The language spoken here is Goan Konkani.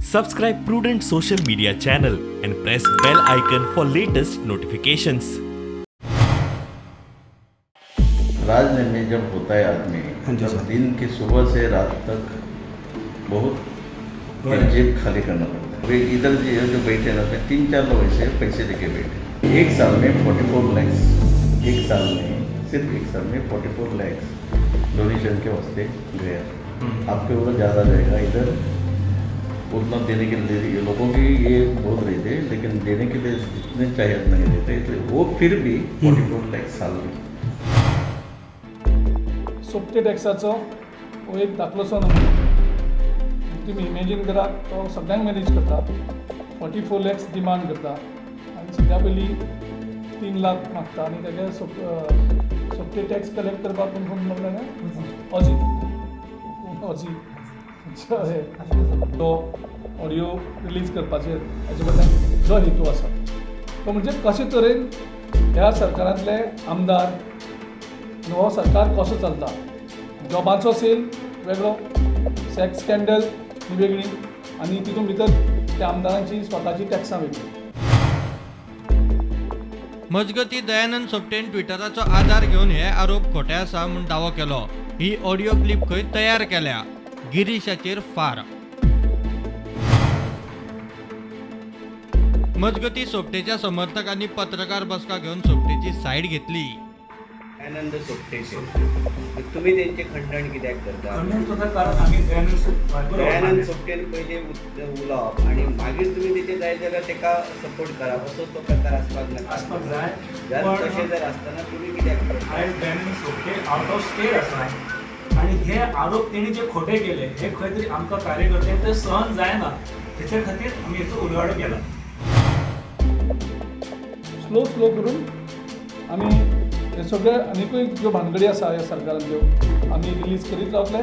Subscribe Prudent Social Media channel and press bell icon for latest notifications. राजनीति में जब होता है आदमी, हाँ जी तब सर। दिन की सुबह से रात तक बहुत जेब खाली करना पड़ता है। वे इधर जो जो बैठे ना, फिर 3-4 लोग ऐसे पैसे लेके बैठे। एक साल में 44 लैक्स, एक साल में, सिर्फ एक साल में 44 लैक्स डोनेशन के वास्ते गया। आपके ऊपर ज़्यादा जाएगा, इधर उतना देने के लिए लोगों की ये बहुत रहते, लेकिन देने के लिए जितने चाहिए उतना नहीं देते, इसलिए वो फिर भी 44 लैक्स साल में। सोपटे टॅक्साचो हो एक धाकलोसो नमुनो। तुमी इमेजीन करात, तो सगळ्यांक मॅनेज करता, 44 लॅक्स डिमांड करता आनी सद्या पयलीं 3 लाख मागता आनी तेगे सोपटे टॅक्स कलेक्ट करपाक कोण कोण म्हणलें अजी अजी तो ऑडियो रिलीज करपाचेर हाजे फाटल्यान जो हेतू आसा तो म्हणजे कशे तरेन ह्या सरकारांतले आमदार हो सरकार कसो चलता, जॉबाचो सेल वेगळो, सेक्स स्कँडल ही वेगळी आनी तितून भितर त्या आमदारांची स्वताची टॅक्सां वेगळी। मजगती दयानंद सोपटेन ट्विटराचो आधार घेवन हे आरोप खोटे आसा म्हूण दावो केलो। ही ऑडियो क्लिप खंय तयार केल्या, गिरीशाचेर फार। मजगती सोपटेच्या समर्थकांनी पत्रकार बसका घेवन सोपटेची सायड घेतली। दयानंद सोपटेचे तुम्ही त्यांचे खंडण कित्याक करता? खंडण करता कारण आमी दयानंद सोपटेन पयलीं उलोवप आनी मागीर तुमी तेचे जाय जाल्यार तेका सपोर्ट करप, असो तो प्रकार आसपाक नाका, आसपाक जाय। जर तशें जर आसतना तुमी कित्याक करता? आयज Dayanand Sopte out of state आसा आनी हे आरोप तेणी जे खोटे केले हे खंय तरी आमकां कार्यकर्त्यांक ते सहन जायना, तेच्या खातीर आमी हेचो उलवाडो केला। स्लो स्लो करून आमी हे सगळे आनीकूय ज्यो भानगडी आसा ह्या सरकारान त्यो आमी रिलीज करीत रावतले।